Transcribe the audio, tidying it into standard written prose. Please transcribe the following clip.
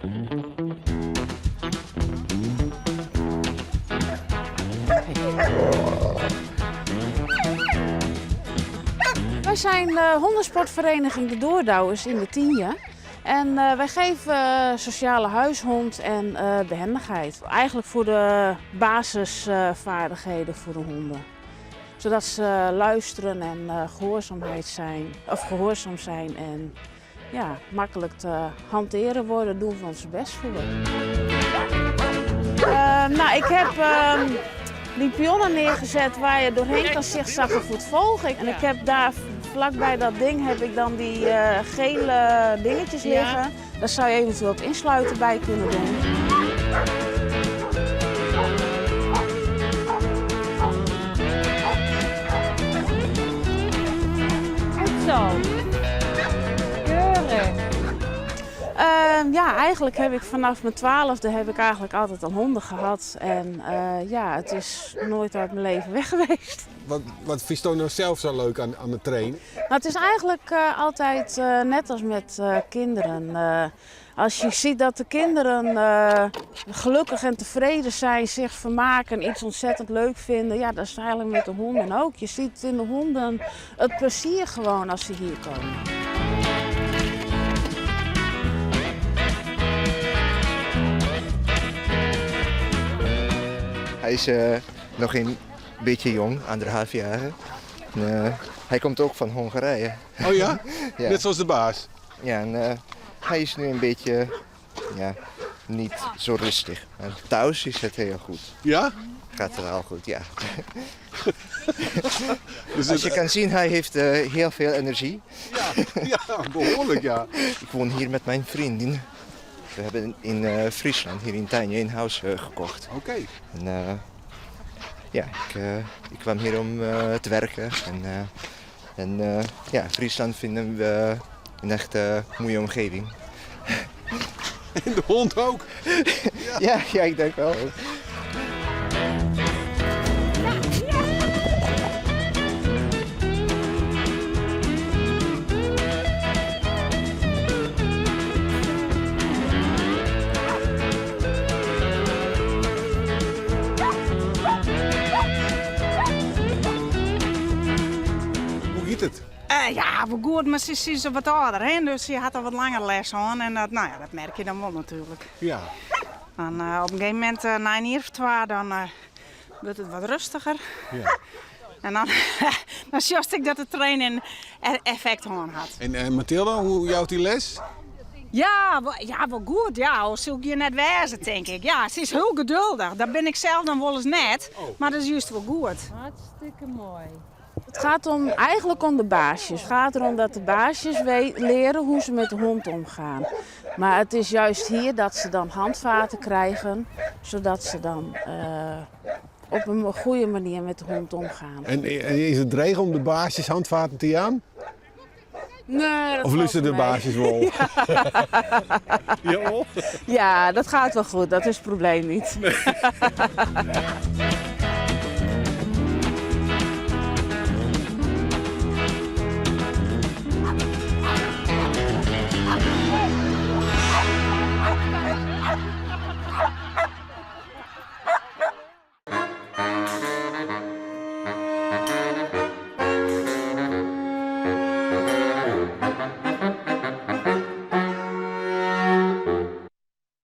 Wij zijn hondensportvereniging De Doordouwers in de Tynje. En wij geven sosjale huishond en behendigheid. Eigenlijk foar de basisvaardigheden foar de honden. Sadat se luisteren en gehoorzaamheid zijn, of gehoorzaam zijn en ja, maklik te hanteren wurde, dogge we ons bêst foar. Nou, ik heb dy pionnen neergezet waar je doorheen kan zigzaggen voor het volgen. En ik heb daar vlakbij dat ding heb ik dan die gele dingetjes liggen. Daar zou je eventueel het insluiten bij kunnen doen. Goed zo. Keurig. Ja, eigenlijk heb ik vanaf mijn 12e heb ik eigenlijk altijd al honden gehad. En ja, het is nooit uit mijn leven weg geweest. Wat fynsto no sels sa leuk oan it trainen? Nou, het is eigenlijk altijd net als met kinderen. Als je ziet dat de kinderen gelukkig en tevreden zijn, zich vermaken, iets ontzettend leuk vinden. Ja, dat is eigenlijk met de honden ook. Je ziet in de honden het plezier gewoon als ze hier komen. Hij is nog een beetje jong, anderhalf jaar. En hij komt ook van Hongarije. Oh ja? Ja. Net zoals de baas? Ja, en hij is nu een beetje, ja, niet zo rustig. Maar thuis is het heel goed. Ja? Gaat het al goed, ja. Dus Als het je kan zien, hij heeft heel veel energie. Ja, ja, behoorlijk, ja. Ik woon hier met mijn vriendin. We hebben in Friesland, hier in Tijnje, een huis gekocht. Oké. En ja, ik kwam hier om te werken. En ja, Friesland vinden we een echt mooie omgeving. En de hond ook? Ja, ja, ik denk wel. Hoe giet it? Ja, wol goed, mar se is wat âlder, hè? Dus se hat al wat langer lêst hân en dat, nou ja, dat merk je dan wol natuerlik. Ja. Dan op in gegeven momint, nei in jier of twa, dan wurdt it wat rêstiger. Ja. En dan, dan sjochst ek dat de training effekt hân hat. En Mathilda, hoe jout dy les? Ja, ja, wol goed. Ja, oars soe ik hjir net wêze, tink ik. Ja, se is hiel geduldich. Dat bin ik sels dan wolris net, Oh. mar dat is just wol goed. Hartstikke moai. Het gaat eigenlijk om de baasjes. Het gaat erom dat de baasjes leren hoe ze met de hond omgaan. Maar het is juist hier dat ze dan handvaten krijgen, zodat ze dan op een goede manier met de hond omgaan. En is it dreech om de baasjes handvaten te jaan? Nee, dat Of valt luisteren de mee. baasjes wol? Ja. Ja, dat gaat wel goed. Dat is het probleem niet. Nee.